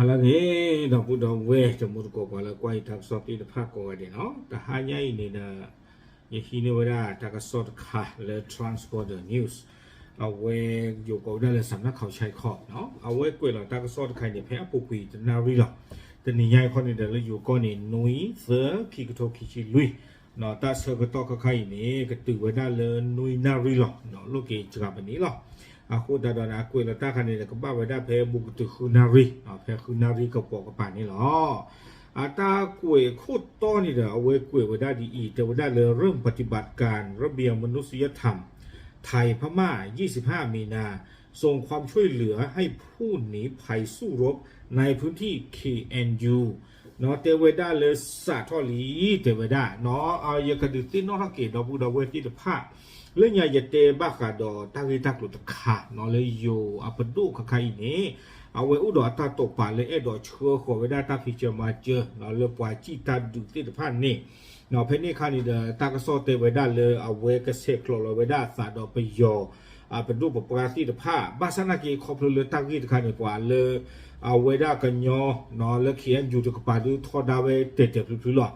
လၢအဂ့ၤ ဒီပုၢ်ဒီဝဲၢ်တံၤသကိး ပှၤလၢကွၢ်ယတၢ်ကစီၣ်သ့ၣ်တဖၣ်ကိးဂၤဒဲးန့ၣ်, တဟါညါအံၤန့ၣ်ဒီး ယဟံးန့ၢ်ဝဲဒၣ်တၢ်ကစီၣ်တခါလၢ Transborder News, အဝဲယိၤကိးဝဲဒၣ်လၢ စးနၢ်ခီဆဲခီ, အဝဲကွဲးလီၤတၢ်ကစီၣ်တခါအံၤန့ၣ် ဖဲအပူၤကွံာ်တနၣ်ရံၣ်လီၤ. တနံၤညါအံၤခီန့ၣ်ဒီး လၢယိၤကီၢ်န့ၣ် နွံ သၢ ခံကထိခံဆံလွံၢ်, တၢ်ဆၢကတီၢ်ခါခါအံၤန့ၣ် ကတုၤဝဲဒၣ်လၢနွံနၣ်ရံၣ်လီၤ, လိၣ်က့ၤစှၤပနံးလီၤ. အဃိသတးဒီးန့ၣ် အကွဲးလီၤတၢ်ခါန့ၣ်ဒီး ကဘၣ်ဝဲဒၣ်ဖဲဘူးကတုၤဃုနၣ်ရံၣ်, ဖဲဃုနၣ်ရံၣ်ကပိာ်ကပၤန့ၣ်လီၤ. အတၢ်ကွဲးခိၣ်တီန့ၣ်ဒီး အဝဲကွဲးဝဲဒၣ်ဒ်အံၤ, တဲဝဲဒၣ်လၢ เริ่มปฏิบัติการระเบียบมนุษยธรรม ไทยพม่า ยี่สิบห้า มีนา ส่งความช่วยเหลือให้ผู้หนีภัยสู้รบในพื้นที่ เคเอ็นยู တဲဝဲဒၣ်လၢစးထီၣ်လံ, တဲဝဲဒၣ်, ယကဒုးသ့ၣ်နီၣ်ထီၣ်က့ၤ ဒီပုၢ်ဒီဝဲၢ်သ့ၣ်တဖၣ်, လၢညါယတဲဘၣ်ဃးဒီးတၢ်ဂ့ၢ်တၢ်ကျိၤတခါ, လၢယိၤအပဒိၣ်ခါခါအံၤန့ၣ် အဝဲအိၣ်ဒီးအတၢ်တိာ်ပာ်လၢအဲၣ်ဒိးဆှၢဃီၤဝဲဒၣ်တၢ်ဖံးစၢၤမၤစၢၤ လၢပှၤစံၣ်တၢ်ဒုးသ့ၣ်တဖၣ်န့ၣ်, ဖဲန့ၣ်အခါန့ၣ်ဒီး တၢ်ကစီၣ်တဲဝဲဒၣ်လၢအဝဲကဆဲးကျိးလီၤဝဲဒၣ်အသးဒီးပယီၤ အပဒိၣ်ပပှၢ်သ့ၣ်တဖၣ်, ဘၣ်ဆၣ်နာ်က့ ခီဖျိလၢတၢ်ဂ့ၢ်တခါန့ၣ် ပှၤလၢ အဝဲဒၣ်ကညီ လၢ เคเอ็นยู တကပၤဒုးထီဒါဝဲတဲာ်တဲာ်ဖျုးဖျုးလီၤ.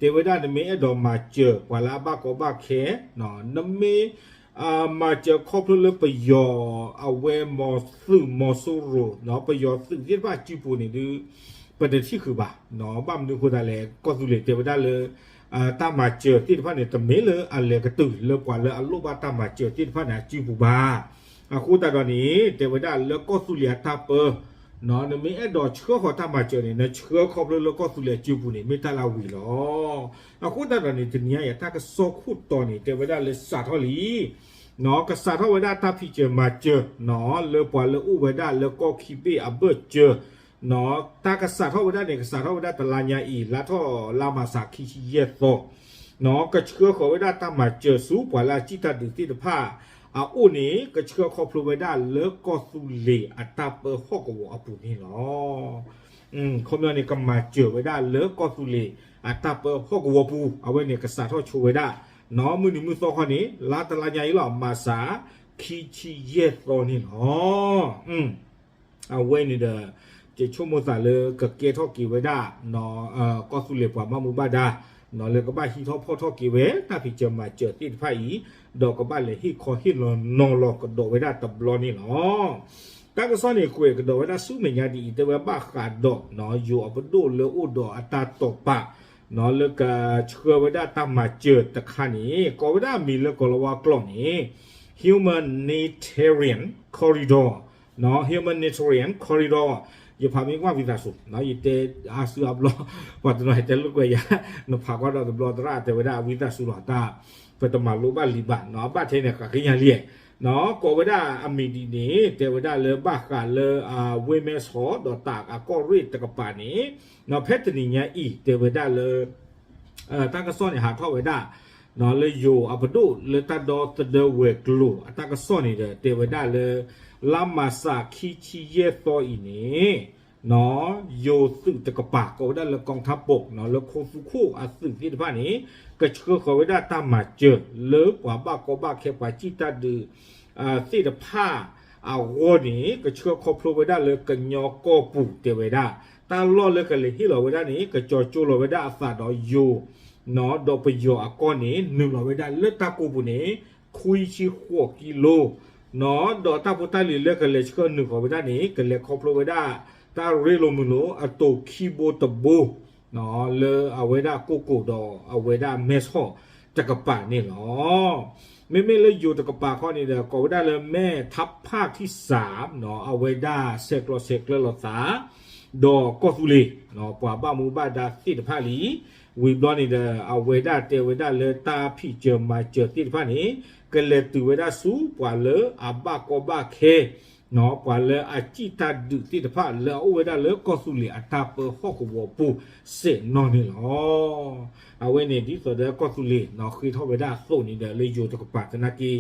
တဲဝဲဒၣ်နမ့ၢ်အဲၣ်ဒိးမၤစၢၤ ပှၤလၢအဘၣ်ကီဘၣ်ခဲ, နမ့ၢ် မၤစၢၤခီဖျိလၢပယီၤ အဝဲမီၤသုးမီၤစိရိၤ ပယီၤသုးသ့ၣ်တဖၣ်အစုပူၤန့ၣ်ဒုး ပတထံၣ်ဃုာ်ဘၣ်. ဘၣ်မနုၤအဃိသတးလဲၣ် ကီၢ်သူလ့ၤတဲဝဲဒၣ်လၢ တၢ်မၤစၢၤသ့ၣ်တဖၣ်န့ၣ် တမ့ၢ်လၢအလဲၤကတုၤလၢပှၤလၢအလိၣ်ဘၣ်တၢ်မၤစၢၤသ့ၣ်တဖၣ်န့ၣ် အစုပူၤဘၣ်. အဃိသတးဒီးန့ၣ် တဲဝဲဒၣ်လၢကီၢ်သူလ့ၤအတၢ်ပၢ နမ့ၢ်အဲၣ်ဒိးဆှၢဃီၤတၢ်မၤစၢၤန့ၣ် နဆှၢခီဖျိလၢကီၢ်သူလ့ၤအစုပူၤန့ၣ် မ့ၢ်တၢ်လၢအဝံၤလီၤ. အဃိသတးဒီးန့ၣ် တနံၤအံၤအတၢ်ကစီၣ်ခိၣ်တီန့ၣ် တဲဝဲဒၣ်လၢစးထီၣ်လံ ကစးထီၣ်ဝဲဒၣ်တၢ်ဖံးစၢၤမၤစၢၤ လၢပှၤလၢအိၣ်ဝဲဒၣ်လၢကီၢ်ခံဘ့ၣ်အဘၢၣ်စၢၤ, တၢ်ကစးထီၣ်ဝဲဒၣ်န့ၣ် ကစးထီၣ်ဝဲဒၣ်တလါညါအံၤ လါထီၣ်လါမၤစးခံဆံယဲၢ်သီ, ကဆှၢဃီၤဝဲဒၣ်တၢ်မၤစၢၤဆူပှၤလၢအစံၣ်တၢ်ဒုးသ့ၣ်တဖၣ်အအိၣ်န့ၣ် ကဆှၢခီဖျိဝဲဒၣ်လၢကီၢ်သူလ့ၤအတၢ်ပၢဟီၣ်ကဝီၤအပူၤန့ၣ်လီၤ. ခီပညီန့ၣ် ကမၤစၢၤဝဲဒၣ်လၢကီၢ်သူလ့ၤအတၢ်ပၢဟီၣ်ကဝီၤပူၤ အဝဲန့ၣ်ကစးထီၣ်ဆိဝဲဒၣ် မုၢ်နံၤမုၢ်သီခီန့ၣ် လါတလါညါအံၤလီၤ မၤစး ခံဆံယဲၢ်သီန့ၣ်လီၤ. အဝဲန့ၣ်ဒီး ယဆိကမိၣ်သးလၢကကဲထီၣ်က့ၤဝဲဒၣ် ကီၢ်သူလ့ၤပှၤဘၣ်မူဘၣ်ဒါ လၢကဘၣ်ဟံးထီၣ်ဖီၣ်ထီၣ်က့ၤဝဲ တၢ်ဖံးစၢၤမၤစၢၤသ့ၣ်တဖၣ်အံၤ ဒီးကဘၣ်လဲၤဟ့ၣ်ခီဟ့ၣ်နီၤနီၤလီၤကဒီးဝဲဒၣ်တဘျီန့ၣ်လီၤ. တၢ်ကစီၣ်န့ၣ် ကွဲးကဒီးဝဲဒၣ်ဆူမဲာ်ညါဒ်အံၤ တဲဝဲဘၣ်ဃးဒီး ယိၤအပဒိၣ်လၢအိၣ်ဒီးအတၢ်တိာ်ပာ် လၢကဆှၢဝဲဒၣ်တၢ်မၤစၢၤတခါန့ၣ် ကိးဝဲဒၣ်အမံၤလၢကီၤလၤဝါကျိာ်န့ၣ် Humanitarian Corridor, Humanitarian Corridor, ယဖးမ့ၢ်ကွၢ်ဝံသးစူၤ ယတဲအါစုအါဘျီ ပှၤတနီၤတဲလိာ်ကွဲယၤ နဖးကွၢ်ဒီးတဘျီသရၣ်တဲဝဲဒၣ်အဝံသးစူၤလီၤ တၢ် ပတမၤလိဘၣ်လံၤဘၣ် အဘၣ်ထဲန့ၣ် ကကညါလံ ကိးဝဲဒၣ်အမံၤဒ်န့ၣ် တဲဝဲဒၣ်လၢဘၣ်ဃးလၢ ဝ့ၢ်မဲဆီး ဒီးတၢ်အကီၢ်ရ့ၣ်တကပၤန့ၣ် ဖဲတနံၤညါအံၤ တဲဝဲဒၣ်လၢ တၢ်ကစီၣ်န့ၣ် ဟးထီၣ်ဝဲဒၣ် လၢယိၤအပဒိၣ်လၢတၢ်ဒီသဒၢဝဲၤကျိၤ အတၢ်ကစီၣ်န့ၣ်ဒီး တဲဝဲဒၣ်လၢ လါမၤစးခံဆံယဲၢ်သီအံၤန့ၣ် ယိၤသုးတကပၤ ကိးဝဲဒၣ်လၢ กองทัพบก လၢခိသူခိၣ်အသုးသ့ၣ်တဖၣ်န့ၣ် ကဆှၢဃီၤဝဲဒၣ်တၢ်မၤစၢၤ လၢပှၤဘၣ်ကီဘၣ်ခဲပှၤစံၣ်တၢ်ဒုး သ့ၣ်တဖၣ်အဂီၢ်န့ၣ် ကဆှၢခီဖျိဝဲဒၣ်လၢကညီကီၢ်ပူၤတဲဝဲဒၣ် တၢ်လီၢ်လၢကလဲၤဟ့ၣ်လီၤဝဲဒၣ်န့ၣ် ကကၠီကၠိလီၤဝဲဒၣ်အသးဒီးယိၤ ဒီးပယီၤအကီၢ်န့ၣ် နုာ်လီၤဝဲဒၣ်လၢတၢ်ကိၢ်ပူၤန့ၣ် ခွံဆံဃိးကံလိ ဒီးတၢ်ဖိတၢ်လံၤလၢကလဲၤဆှၢနုာ်ဃီၤဝဲဒၣ်န့ၣ် ကလဲၤခီဖျိဝဲဒၣ် တၢ်ရ့လိာ်မုာ်လိာ်အတိာ်ခံဘိတဘိ လၢအဝဲဒၣ်ကိၢ်ကိၢ်ဒီးအဝဲဒၣ်မဲဆီးတကပၤန့ၣ်လီၤ. မ့မ့ၢ်လၢယိၤတကပၤခီန့ၣ်ဒီး ကိးဝဲဒၣ်လၢမဲၢ်ထးဖၣ်ထံစၢ် အဝဲဒၣ်ဆဲးကျိးဆဲးကျၢလိာ်သး ဒီးကီၢ်သူလ့ၤ ပှၤဘၣ်မူဘၣ်ဒါသ့ၣ်တဖၣ်လံ. ဝံၤဘျီန့ၣ်ဒီး အဝဲဒၣ်တဲဝဲဒၣ်လၢတၢ်ဖံးစၢၤမၤစၢၤသ့ၣ်တဖၣ်န့ၣ် ကလဲၤတုၤဝဲဒၣ်ဆူပှၤလၢအဘၣ်ကီဘၣ်ခဲ ပှၤလၢအစံၣ်တၢ်ဒုးသ့ၣ်တဖၣ်လၢအအိၣ်ဝဲဒၣ်လၢကီၢ်သူလ့ၤအတၢ်ပၢဟီၣ်ကဝီၤပူၤစဲးနီၣ်န့ၣ်လီၤ. အဝဲန့ၣ်ဒ်သိးဒီးကီၢ်သူလ့ၤ ဃ့ထီၣ်ဝဲဒၣ်အသိးန့ၣ်ဒီး လၢယိၤတကပၤသနာ်က့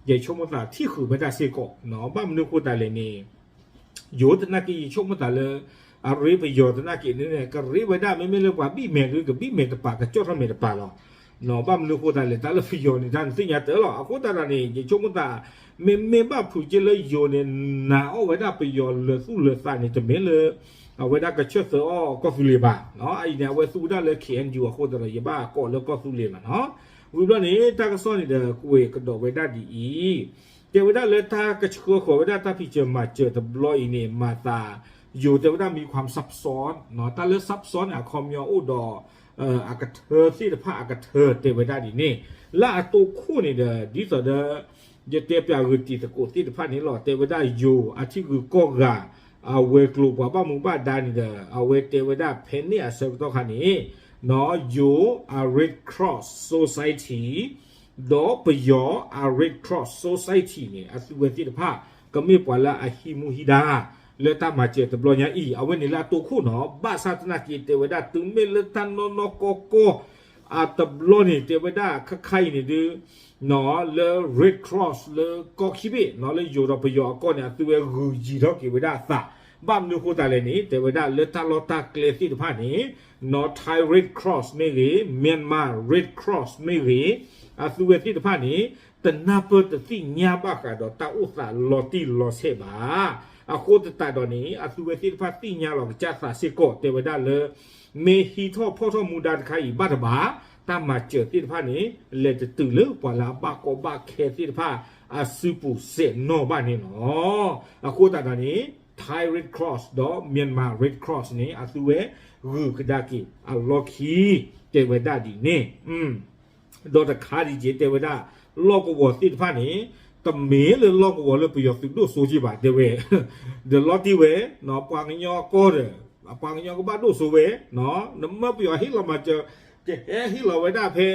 ယဆိကမိၣ်သးထံၣ်ဃုာ်ဝဲဒၣ်စ့ၢ်ကီး ဘၣ်မနုၤအဃိသတးလဲၣ်န့ၣ် ယိၤသနာ်က့ ယဆိကမိၣ်သးလၢ အရ့ပယီၤသနာ်က့န့ၣ် ကရ့ဝဲဒၣ် မ့မ့ၢ်လၢပှၤဘံၣ်မဲာ်ဒုး ကဘံၣ်မဲာ်တပာ်ကကၠီၣ်ထီၣ်မဲာ်တပာ်လီၤ. ဘၣ်မနုၤအဃိသတးလဲၣ် တၢ်လၢပယီၤန့ၣ် တၢ်နသ့ၣ်ညါတၢ်လီၤ. အဃိသတးဒီးန့ၣ် ယဆိကမိၣ်သး မ့မ့ၢ်ဘၣ်ဖုးက့လၢယိၤန့ၣ် နာ်အီၣ်ဝဲဒၣ်ပယီၤလၢာ်သူၣ်လၢာ်သးန့ၣ် တမ့ၢ်လၢ အဝဲဒၣ်ကဆၢၣ်သၢအီၣ်ကီၢ်သူလ့ၤဘၣ်နီၤ. အအံၤန့ၣ် အဝဲသူဝဲဒၣ်လၢ K N U အဃိသတးဒီး ယဘၣ်ကိးလၢကီၢ်သူလ့ၤဘၣ်နီၤ. ဝံၤဘျီန့ၣ် တၢ်ကစီၣ်န့ၣ်ဒီး ကွဲးကဒီးဝဲဒၣ်ဒ်အံၤ, တဲဝဲဒၣ်လၢတၢ်ကဆှၢဃီၤဝဲဒၣ်တၢ်ဖံးစၢၤမၤစၢၤတဘျီအံၤန့ၣ် မၤသး ယိၤတဲဝဲဒၣ် မံခွါ ซับซ้อน တၢ်လၢ ซับซ้อน န့ၣ် အခီပညီအိၣ်ဒီး အကထၢသ့ၣ်တဖၣ်အကထၢတဲဝဲဒၣ်ဒ်န့ၣ်, လၢအတိခိၣ်န့ၣ်ဒီး ဒ်သိးဒီး ယတဲပၠးဂုာ်တံၤသကိးသ့ၣ်တဖၣ်န့ၣ်လီၤ. တဲဝဲဒၣ်ယိၤအထံဂုၤကီၢ်ဂၤ အဝဲၤကျိၤပှၤဘၣ်မူဘၣ်ဒါန့ၣ်ဒီး အဝဲတဲဝဲဒၣ်ဖဲန့ၣ်အဆၢကတီၢ်ခါန့ၣ် ယိၤအ Red Cross Society ဒီးပယီၤအ Red Cross Society န့ၣ် အသုဝဲသ့ၣ်တဖၣ် ကမ့ၢ်ပှၤလၢအဟံးမူဟံးဒါ လၢတၢ်မၤစၢၤတဘျီညါအံၤ အဝဲန့ၣ်လၢအတိခိၣ်နီၤ. ဘၣ်ဆၣ်သနာ်က့ တဲဝဲဒၣ်တုၤမ့ၢ်လၢတၢ်နီၢ်နီၢ်ကီၢ်ကီၢ် အတဘျီန့ၣ် တဲဝဲဒၣ်ခါခါအံၤန့ၣ်ဒုး လၢ Red Cross လၢကီၢ်ခံဘ့ၣ်နီၤ လၢယိၤဒီးပယီၤအကီၢ်န့ၣ် အသုဝဲဂုာ်ယံၤထီၣ်က့ၤဝဲဒၣ်အသး, ဘၣ်မနုၤဃိသတးလဲၣ်န့ၣ် တဲဝဲဒၣ်လၢတၢ်လီၢ်တၢ်ကျဲသ့ၣ်တဖၣ်န့ၣ် နီၤ Thai Red Cross မ့ၢ်ဂ့ၤ, Myanmar Red Cross မ့ၢ်ဂ့ၤ, အသုဝဲသ့ၣ်တဖၣ်န့ၣ် တနၢ်ပၢၢ်တသ့ၣ်ညါဘၣ်ဃးဒီးတၢ်အိၣ်သးလီၤတံၢ်လီၤဆဲးဘၣ်. အဃိသတးဒီးန့ၣ် အသုဝဲသ့ၣ်တဖၣ်သ့ၣ်ညါလီၤကစၢ်သးစ့ၢ်ကီး တဲဝဲဒၣ်လၢ မ့ၢ်ဟံးထီၣ်ဖီၣ်ထီၣ်မူဒါတခါအံၤဘၣ်တဘၣ် တၢ်မၤစၢၤသ့ၣ်တဖၣ်န့ၣ် လဲၤတတုၤလၢပှၤလၢအဘၣ်ကီဘၣ်ခဲသ့ၣ်တဖၣ်အစုပူၤစဲးနီၣ်ဘၣ်န့ၣ်လီၤ. အဃိသတးဒီးန့ၣ် Thai Red Cross ဒီး Myanmar Red Cross န့ၣ် အသုဝဲဂုာ်ကဒါက့ၤအလီၢ်ခံ တဲဝဲဒၣ်ဒ်န့ၣ် ဒီးတခါဒံးက့ၤတဲဝဲဒၣ် လီၢ်ကဝီၤသ့ၣ်တဖၣ်န့ၣ် တမ့ၢ်လၢလီၢ်ကဝီၤလၢပယီၤသုးဒိၣ်စိက့ၤဘၣ် တဲဝဲ, ဒီးလီၤတံၢ်ဝဲ ပှၤကညီအကီၢ်ဒီး ပှၤကညီကဘၣ်ဒိၣ်စိဝဲ, နမၢပယီၤဟ့ၣ်လီၤမၤစၢၤ တဟဲဟ့ၣ်လီၤဝဲဒၣ်ဖဲ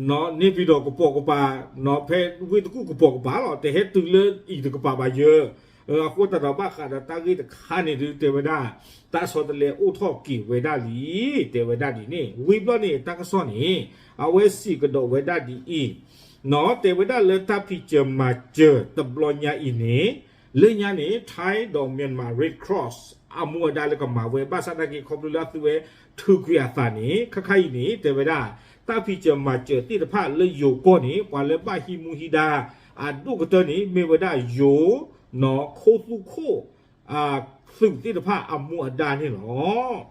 န့ၣ်ပံၤဒီးကပိာ်ကပၤ ဖဲဝ့ၢ်တကူၣ်ကပိာ်ကပၤလီၤ တဟဲတုၤလၢအံၤတကပၤဘၣ်ယၢ် အဃိသတးဒီးဘၣ်ဃးဒီးတၢ်ဂ့ၢ်တခါန့ၣ်ဒုးတဲဝဲဒၣ် တၢ်ဆီတလဲအိၣ်ထီၣ်က့ၤဝဲဒၣ်လံ တဲဝဲဒၣ်ဒ်န့ၣ် ဝံၤဘျီန့ၣ် တၢ်ကစီၣ်န့ၣ် အဝဲစံးကဒီးဝဲဒၣ်ဒ်အံၤ တဲဝဲဒၣ်လၢတၢ်ဖံးစၢၤမၤစၢၤတဘျီညါအံၤန့ၣ် လၢညါန့ၣ် Thai ဒီး Myanmar Red Cross အမူအဒါလၢကမၤဝဲ ဘၣ်ဆၣ်သနာ်က့ ခီဖျိလၢအသုဝဲထုးကွံာ်အသးန့ၣ် ခါခါအံၤန့ၣ် တဲဝဲဒၣ် တၢ်ဖံးစၢၤမၤစၢၤသ့ၣ်တဖၣ်လၢယိၤကီၢ်န့ၣ် ပှၤလၢဘၣ်ဟံးမူဟံးဒါ အဒိၣ်ကတၢၢ်န့ၣ် မ့ၢ်ဝဲဒၣ်ယိၤ နီၤ ခိသူၣ်ခိၣ် သုးသ့ၣ်တဖၣ်အမူအဒါန့ၣ်လီၤ.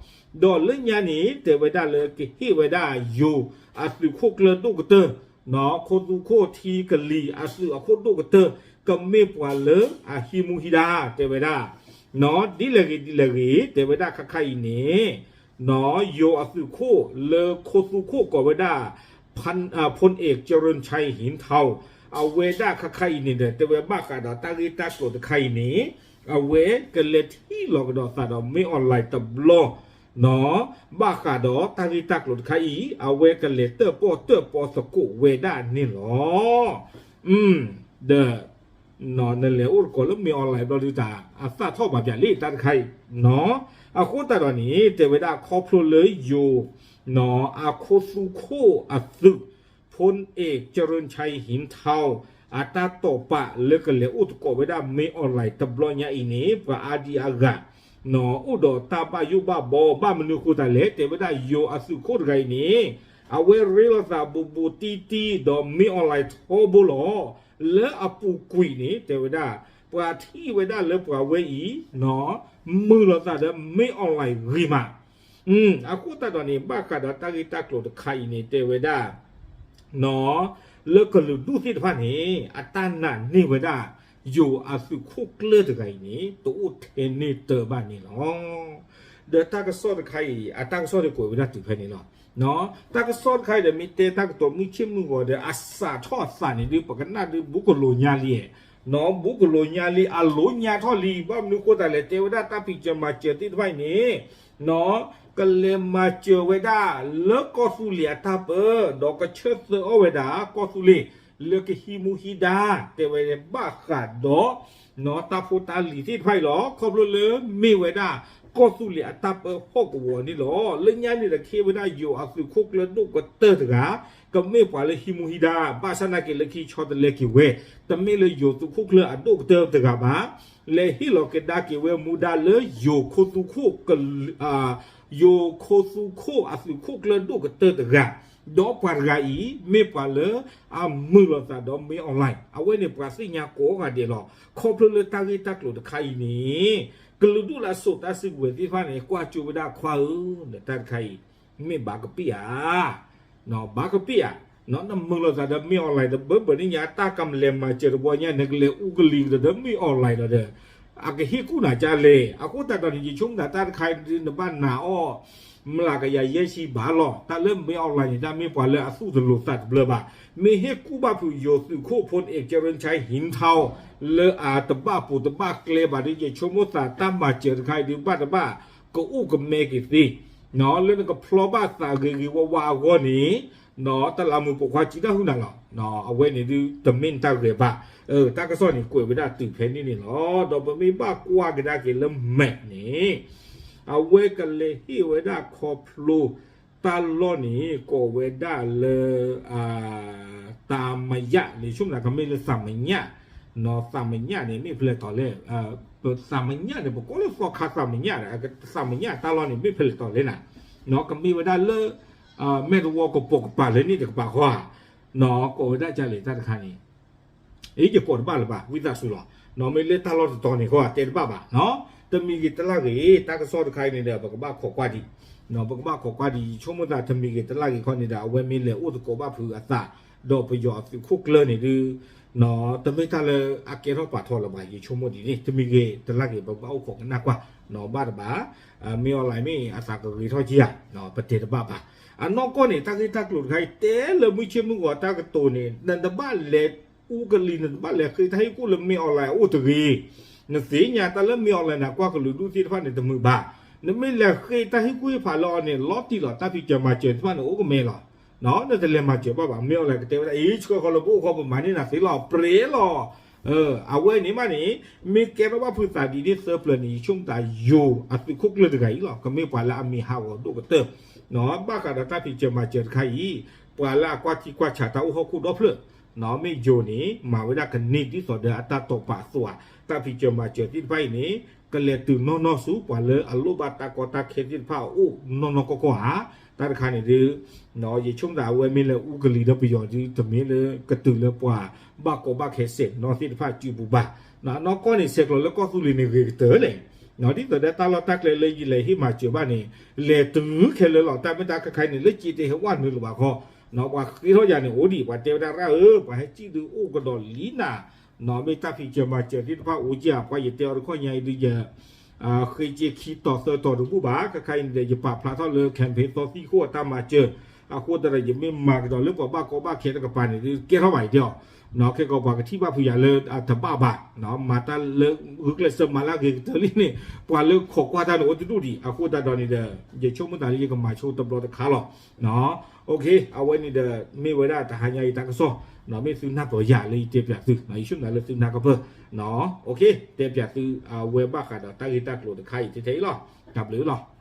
ဒီးလၢညါန့ၣ် တဲဝဲဒၣ်လၢကဟ့ၣ်ဝဲဒၣ်ယိၤအသုးခိၣ်ကျၢၢ်ဒိၣ်ကတၢၢ် နီၤ ခိသူၣ်ခိၣ်ထံကလံၤအသုးအခိၣ်ဒိၣ်ကတၢၢ် ကမ့ၢ်ပှၤလၢအဟံးမူဟံးဒါ တဲဝဲဒၣ် နီၤ ဒ်လဲၣ်ဂ့ၤဒ်လဲၣ်ဂ့ၤ တဲဝဲဒၣ်ခါခါအံၤန့ၣ် နီၤ ယိၤအသုးခိၣ်လၢခိသူၣ်ခိၣ်ကိးဝဲဒၣ် พลเอกเจริญชัยหินเทา အဝဲဒၣ်ခါခါအံၤန့ၣ်ဒီး တဲဝဲဘၣ်ဃးဒီးတၢ်ဂ့ၢ်တၢ်ကျိၤတခါအံၤန့ၣ် အဝဲကလဲၤထံၣ်လီၤကဒီးသးဒီး မင်းအောင်လှိုင် တဘျီ နီၤ ဘၣ်ဃးဒီးတၢ်ဂ့ၢ်တၢ်ကျိၤတခါအံၤ အဝဲကလဲၤတၢၣ်ပီၣ်တၢၣ်ပီသကိးဝဲဒၣ်န့ၣ်လီၤ. ဒီး နလဲၤအိၣ်သကိးလၢ မင်းအောင်လှိုင် ဘျီဒုးတၢ် အသၣ်ထီၣ်ဘၣ်ပၠးလံတၢ်တခါအံၤ နီၤ အဃိသတးဒီးန့ၣ် တဲဝဲဒၣ်ခီဖျိလၢယိၤ နီၤ အခိသူၣ်ခိၣ်အသုး พลเอกเจริญชัยหินเทา အတၢ်တိာ်ပာ်လၢကလဲၤအိၣ်သကိးဝဲဒၣ် မင်းအောင်လှိုင် တဘျီညါအံၤန့ၣ် ပှၤအါဒံအါဂၤ နီၤ အိၣ်ဒီးတၢ်ဘၣ်ယိၣ်ဘၣ်ဘီ ဘၣ်မနုၤဃိသတးလဲၣ် တဲဝဲဒၣ်ယိၤအသုးခိၣ်တဂၤအံၤန့ၣ် အဝဲရ့လိာ်သးဘူးဘူးတံၢ်တံၢ်ဒီး မင်းအောင်လှိုင် ထီဘိလီၤ. လၢအပူၤကွံာ်န့ၣ် တဲဝဲဒၣ် ပှၤထံၣ်ဝဲဒၣ်လၢပှၤဝဲအံၤ နီၤ မုာ်လိာ်သးဒီး မင်းအောင်လှိုင် ဂ့ၤမး အဃိသတးဒီးန့ၣ် ဘၣ်ဃးဒီးတၢ်ဂ့ၢ်တၢ်ကျိၤတခါအံၤန့ၣ် တဲဝဲဒၣ် နီၤ လၢကလုာ်ဒူၣ်သ့ၣ်တဖၣ်န့ၣ် အတၢ်နာ်န့ၢ်ဝဲဒၣ် ယိၤအသုးခိၣ်ကျၢၢ်တဂၤအံၤန့ၣ် တအိၣ်ထဲန့ၢ်တၢ်ဘၣ်န့ၣ်လီၤ. ဒီးတၢ်ကစီၣ်တခါအံၤ အတၢ်ကစီၣ်ဒုးကွဲးဝဲဒၣ်တုၤဖဲန့ၣ်လီၤ. တၢ်ကစီၣ်တခါအံၤဒီး မ့ၢ်တဲတၢ်ကတိၤမုၢ်ဆ့ၣ်မုၢ်ဂီၤဒီး အစးထီၣ်အသးန့ၣ်ဒုး ပကနၣ်ဒုး ဘူးကလိၤညါလံ, နီၤ ဘူးကလိၤညါလံ အလိၤညါထီၣ်လံ ဘၣ်မနုၤဃိသတးလဲၣ် တဲဝဲဒၣ်တၢ်ဖံးစၢၤမၤစၢၤသ့ၣ်တဖၣ်အံၤန့ၣ် နီၤ ကလဲၤမၤစၢၤဝဲဒၣ်လၢကီၢ်သူလ့ၤအတၢ်ပၢ ဒီးကဆၢသၢအီၣ်ဝဲဒၣ်ကီၢ်သူလ့ၤ လၢကဟံးမူဟံးဒါ တဲဝဲဘၣ်ဃးဒီး နီၤ တၢ်ဖိတၢ်လံၤသ့ၣ်တဖၣ်အံၤလီၤ. ခီဖျိလၢမ့ၢ်ဝဲဒၣ် ကီၢ်သူလ့ၤအတၢ်ပၢဟီၣ်ကဝီၤန့ၣ်လီၤ. လၢညါန့ၣ်ဒီး ကဟ့ၣ်ဝဲဒၣ်ယိၤအသုးခိၣ်ကျၢၢ်ဒိၣ်ကတၢၢ်တဂၤ ကမ့ၢ်ပှၤလၢဟံးမူဟံးဒါ ဘၣ်ဆၣ်သနာ်က့လၢခံဆီတလဲက့ၤဝဲ တမ့ၢ်လၢယိၤသုးခိၣ်ကျၢၢ်အဒိၣ်ကတၢၢ်တဂၤဘၣ်. လဲၤဟ့ၣ်လီၤကဒါက့ၤဝဲမူဒါလၢယိၤခိသူၣ်ခိၣ် ယိၤခိသူၣ်ခိၣ်အသုးခိၣ်ကျၢၢ်ဒိၣ်ကတၢၢ်တဂၤ ဒီးပှၤတဂၤအံၤ မ့ၢ်ပှၤလၢအမုာ်လိာ်သးဒီးမ့ၢ် online အဝဲန့ၣ် ပှၤသ့ၣ်ညါကိးဂၤဒဲးလီၤ. ခီဖျိလၢတၢ်ဂ့ၢ်တၢ်ကျိၤတခါအံၤန့ၣ် ကလုာ်ဒူၣ်လၢအစိာ်တၢ်စုကဝဲၤသ့ၣ်တဖၣ်န့ၣ် ကွၢ်ကၠိဝဲဒၣ်ခွါဧၢ, တၢ်တခါအံၤ မ့ၢ်ဘၣ်ကပ့ၢ်ဧါ, ဘၣ်ကပ့ၢ်ဧါ, နမုာ်လိာ်သးဒီးမ့ၢ် online တဘၢဘၢန့ၣ်ညါ တၢ်ကမၤလဲၤမၤစၢၤတဘျီညါ နကလဲၤအူကလံၤဒီးမ့ၢ် online ဒီး အကဟ့ၣ်ကူၣ်နၤကလဲၣ်. အဃိသတးဒီးန့ၣ် ယဆိကမိၣ်တၢ်တခါအံၤ နဘၣ်နာ်အီၤ မလၢကယၤယဲၢ်ဆံဘၣ်လီၤ. တၢ်လၢမ့ၢ် online န့ၣ် တၢ်မ့ၢ်ပှၤလၢအသူၣ်တလိၤသးတဘျၢဘၣ်. မ့ၢ်ဟ့ၣ်ကူၣ်ဘၣ်ဖုးယိၤသုးခိၣ်ဖိန့ၣ် ကၠဲရၢၣ်ဆါဟံးထီၣ် လၢအတဘၣ်ပူၤတဘၣ်ကျဲဘၣ်ဒီး ယဆိကမိၣ်သးတၢ်မၤစၢၤတခါအံၤဒုး ဘၣ်တဘၣ်ကအိၣ်ကမဲက့ၤသ့ လၢနကဖျီဘၣ်သးဂ့ၤဂ့ၤဝါဝါအဂီၢ်န့ၣ် တလးမူးပိာ်ခွါစံးတၢ်ဟုၣ်နၤလီၤ. အဝဲန့ၣ်ဒုးတမ့ၢ်နတၢ်ဂဲၤဘၣ်. တၢ်ကစီၣ်န့ၣ် ကွဲးဝဲဒၣ်တုၤဖဲန့ၣ်န့ၣ်လီၤ. ဒီးပမ့ၢ်ဘၣ်ကွၢ်ကဒါက့ၤလၢမဲာ်န့ၣ် အဝဲကလဲၤဟ့ၣ်ဝဲဒၣ်ခီဖျိတၢ်လီၢ်န့ၣ် ကိးဝဲဒၣ်လၢ သးမညၣ်န့ၣ် ဆိကမိၣ်ကမ့ၢ်လၢသးမညၣ်, သးမညၣ်န့ၣ် မ့ၢ်ဖဲလဲၣ်တီၤလဲၣ်, သးမညၣ်န့ၣ် ပကိးလၢသီခါသးမညၣ်, သးမညၣ်တၢ်လီၢ်န့ၣ် မ့ၢ်ဖဲလဲၣ်တီၤလဲၣ်နၤ, ကမ့ၢ်ဝဲဒၣ်လၢ မဲာ်သဝီကပိာ်ကပၤလၢန့ၣ်တကပၤဃီဧါ, ကိးဝဲဒၣ်ကလဲာ်တၢ်တခါန့ၣ် အံၤယကိးတဘၣ်လၢၤဘၣ် ဝံသးစူၤလီၤ. မ့ၢ်လၢတၢ်လီၢ်တတီၤန့ၣ်ဃီ တဲတဘၣ်ဘၣ်, တမံၤဂ့ၤတလၢ်ဂ့ၤ တၢ်ကစီၣ်တခါအံၤန့ၣ်ဒီး ပကဘၣ်ခိးကွၢ်ဒံး, ပကဘၣ်ခိးကွၢ်ဒံး ယဆိကမိၣ်သးတမံၤဂ့ၤတလၢ်ဂ့ၤခီန့ၣ်ဒီး အဝဲမ့ၢ်လဲၤအိၣ်သကိးဘၣ်ဖုးအသး ဒီးပယီၤအသုးခိၣ်ကျၢၢ်န့ၣ်ဒုး တမ့ၢ်တၢ်လၢအကဲထီၣ်ပာ်ထီၣ်လၢၤဘၣ် ယဆိကမိၣ်ဒ်န့ၣ် တမံၤဂ့ၤတလၢ်ဂ့ၤ ပကဘၣ်အိၣ်ခိးကနၣ်ကွၢ် ဘၣ်တဘၣ် မ့ၢ် online မ့ၢ်အသးကဂ့ၤထီၣ်က့ၤဧါ, ပတဲတဘၣ်ဘၣ်. အနီၢ်ကီၢ်န့ၣ် တၢ်ဂ့ၢ်တၢ်ကျိၤတခါအံၤ တဲလၢမုၢ်ဆ့ၣ်မုၢ်ဂီၤတၢ်ကတိၤန့ၣ် နတဘၣ်လဲၤအူကလံၤ နတဘၣ်လဲၤဃ့တၢ်ဟ့ၣ်ကူၣ်လၢမ့ၢ် online အအိၣ်တဂ့ၤ, နသ့ၣ်ညါတၢ်လၢမ့ၢ် online နၤကွၢ်ကလုာ်ဒူၣ်သ့ၣ်တဖၣ်န့ၣ်တမုာ်ဘၣ်. နမ့ၢ်လဲၤဃ့တၢ်ဟ့ၣ်ကူၣ်ဟ့ၣ်ဖးလၢအီၤန့ၣ် လီၤတံၢ်လီၤ တၢ်ဖံးစၢၤမၤစၢၤသ့ၣ်တဖၣ်န့ၣ်အိၣ်ကမဲလီၤ. နတလဲၤမၤစၢၤဘၣ်ဘၣ် မ့ၢ် online ကတဲဝဲဒၣ် အံၤ ဆှၢဃီလၢပအိၣ်ဃီပမၤန့ၢ်နၤသ့လီၤ ပြဲလီၤ အဝဲန့ၣ်မးန့ၣ် မ့ၢ်ကဲထီၣ်ဘၣ်ဖုးသးဒ်န့ၣ်သၢပျၢၤန့ၣ် ယဆိကမိၣ်သးယိၤအသုးခိၣ်ကျၢၢ်တဂၤအံၤလီၤ ကမ့ၢ်ပှၤလၢအမံၤဟးဂီၤဒိၣ်ကတၢၢ်, ဘၣ်ဃးဒီးတၢ်ဖံးစၢၤမၤစၢၤတခါအံၤ ပှၤလၢအကွၢ်ထံကွၢ်ဆးတၢ်အိၣ်ဟီၣ်ခိၣ်ဒီဖျၢၣ်, မ့ၢ်ယိၤန့ၣ် မၤဝဲဒၣ်ကန့ၢ်ဒ်သိးဒီးအတၢ်တိာ်ပာ်အသိးဧါ, တၢ်ဖံးစၢၤမၤစၢၤသ့ၣ်တဖၣ်အံၤန့ၣ် ကလဲၤတုၤနီၢ်နီၢ်ဆူ ပှၤလၢအလိၣ်ဘၣ်တၢ်ကီတၢ်ခဲသ့ၣ်တဖၣ်အအိၣ်နီၢ်နီၢ်ကီၢ်ကီၢ်ဧါ. တၢ်တခါန့ၣ်ဒုး ယဆိကမိၣ်သးအဝဲမ့ၢ်လဲၤအူကလံၤဒီးပယီၤဒုး တမ့ၢ်လၢကတုၤလၢပှၤဘၣ်ကီဘၣ်ခဲစဲးနီၢ်သ့ၣ်တဖၣ်စုပူၤဘၣ်. အနီၢ်ကီၢ်န့ၣ် ဆဲးကျိးလၢကီၢ်သူလ့ၤန့ၣ်ဂ့ၤကတၢၢ်လဲၣ်, ဒ်သိးဒီးတၢ်လီၢ်တၢ်ကျဲလၢယလဲၤဟ့ၣ်မၤစၢၤဘၣ်န့ၣ် လဲၤတုၤခဲလၢာ်လီၤ တၢ်မ့ၢ်တၢ်ခါခဲအံၤန့ၣ် လၢက့တဟဲဝဲနုာ်လၢၤဘၣ်ခီ, ပှၤဃ့ထီၣ်ယၤန့ၣ်အိၣ်ဒံး ပှၤတဲဝဲဒၣ်ရၣ်ဧၢ ပှၤဟဲစံၣ်ဒုးအိၣ်ကဒီးလံနၤ မ့ၢ်တၢ်ဖံးစၢၤမၤစၢၤသ့ၣ်တဖၣ်အိၣ်က့ဧါ ပှၤယတဲအီၤတခီညါအံၤဒုးယ ဃ့က့ခံတီၤသၢတီၤတဘူၣ်ဘၣ် ခဲခါအံၤန့ၣ်ဒီး ယပာ်ဖျါထီၣ်လၢ campaign သီသံၣ်ဃိၣ်အတၢ်မၤစၢၤ, အဃိသတးဒီး ယမ့ၢ်မၤကဒီးလၢပှၤဘၣ်ကီဘၣ်ခဲတကပၤန့ၣ် ကဲထီၣ်ဘၣ်အံၤတဲအီၤ, ခဲကီးပှၤကထံၣ်ဘၣ်ဖုးယၤလၢတဘၣ်ဘၣ်, မၤတၢ်လၢဂုာ်ကျဲးစၢးမၤလၢအဂ့ၤကတၢၢ်လံန့ၣ် ပှၤလၢခိးကွၢ်တၢ်န့ၣ်အိၣ်တဒူၣ်ဒံး အဃိသတးဒီးန့ၣ်ဒီး ယဆိကမိၣ်သးလၢယကမၤဆိတဘျီတခါလီၤ. အဝဲန့ၣ်ဒီး မ့ၢ်ဝဲဒၣ်တဟါညါအံၤတၢ်ကစီၣ်, မ့ၢ်သုနၢ်ပၢၢ်ယၤလၢယတဲပၠးသု, ယဆိကမိၣ်လၢသုနၢ်ကပၢၢ်, တဲပၠးသု အဝဲဘၣ်ဃးဒီးတၢ်ဂ့ၢ်တၢ်ကျိၤတခါအံၤထဲထဲအံၤလီၤ. တၢ်ဘျုးလီၤ.